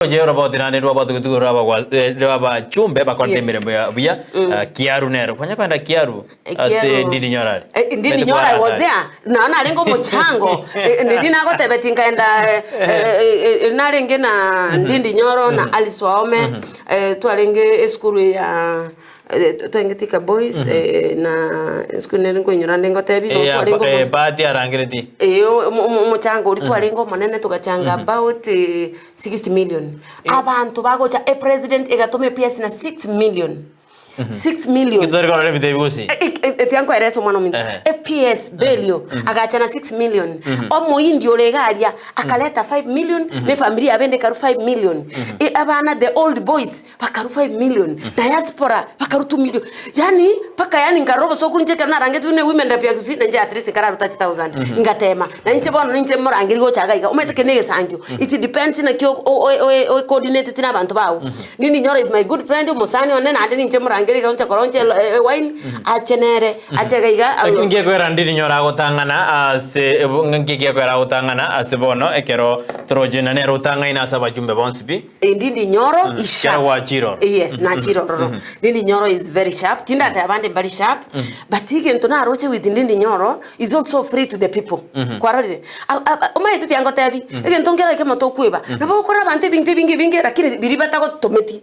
Oye oroboti naende rw'abatugutugwe rw'abachumbe bakorete emeremo ya buya, Kiaru nero. Kwanya kogenda Kiaru ase Ndindi Nyoro aria? Ndindi Nyoro I was there, nao narenge omochango, ndiri nagotebetie nkaenda narenge na Ndindi Nyoro na Alice Wahome, twarenge esukuru ya twarenge Thika Boys na esukuru nere nkoinyora nde ngotebi igo twarenge omo- Bahati arangeretie. Eeh omochango oria twarenge omonene togachanga about 60 million. Abanto bagocha epresident egatoma epiasi na 6 million. 6 million. Totari korora ebinto ebi gose. Tiga nkoerese omwana ominto. Eps Belio agacha na 6 million. Omohindi ore iga aria akareta 5 million na efamiri yabo ende ekarwa 5 million. Abana the old boys bakarwa 5 million. Diaspora bakarwa 2 million. Yaani mpaka yaani nkarora obosoku inche ekero narangetwe buna ewomen rep ya Gusii na inche at least nkararwa 30,000 ngatema. Na inche bono ninche morangerie gocha iga iga, omanyete ekero na egesangio, it depends naki o coordinateti na abanto bago. Nini nyora is my good friend, omosani one naende ninche morangerie iga nche koroncia ewine, ache nere, ache iga iga. Lakini ngekwera ndiri nyora agotang'ana ase nki gekwera agotang'ana ase bono ekero toroche na nere otang'aine ase abachumbe bonsi pi. Ndindi Nyoro is sharp. Kero gwachire ororo. Yes, nachire ororo. Ndindi Nyoro is very sharp. Tindateba abande mbari sharp, but egento naroche with Ndindi Nyoro is also free to the people. Kwarorire? Omanyete tiga ngotebi, egento nkero ekemo tokweba, nabo ogokora abanto ebinto ebinge ebinge lakini biria batagotometi.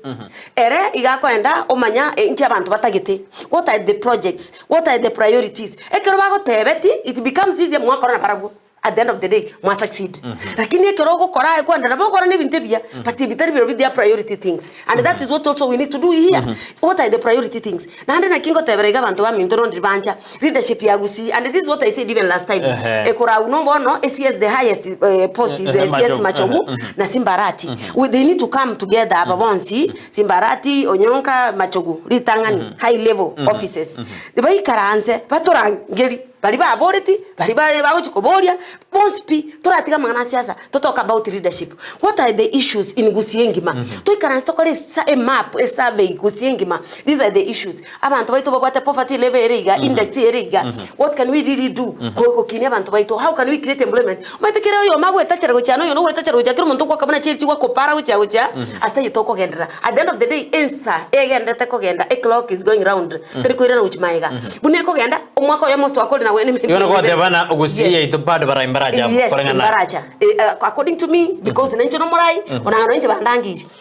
Ere iga akoenda omanya inki abanto batagete, what are the projects, what are the priorities. Ekero bagotebeti, it becomes easier mwakora nabarabwo. At the end of the day mwa succeed lakini ekero ogokora aye kwenda nabo okora na ebinto ebiya but ebi tari birobio their priority things and that is what also we need to do here what are the priority things naende naki ngotebera iga abanto baminto nonde bancha leadership ya Gusii and this is what I said even last time ekoragwa no bono CS the highest post is CS Machogu na Simba Arati we they need to come together aba bonsi Simba Arati, Onyonka, Machogu ritang'ani high level offices baikaranse batorangeri. Baria baboreti, baria bagochia koboria, bonsi pi, toratiga amang'ana a siasa, to talk about leadership. What are the issues in Gusii engima? Toikaranse tokore esa emap, esurvey Gusii engima, these are the issues. Abanto baito babwate poverty level ere iga, index ere iga, what can we really do gokinia abanto baito, how can we create employment? Omanyete kera oyomo agoetachera gochia na oyono ogoetachera gochia kera omonto ogoaka buna chieri chigwakopara gochia gochia, ase taiyo tokogenderera. At the end of the day, ensa egenderete kogenda, eclock is going round, teri koirana gochia maega. Buna ekogenda, omwaka oyomo ase twakore nawe Igo nogoteba ng'a ogusii yaito bado barai mbarache amo Yes, koreng'ana mbaracha. According to me, because nainche nomorai, onang'a noinche bandangeiri.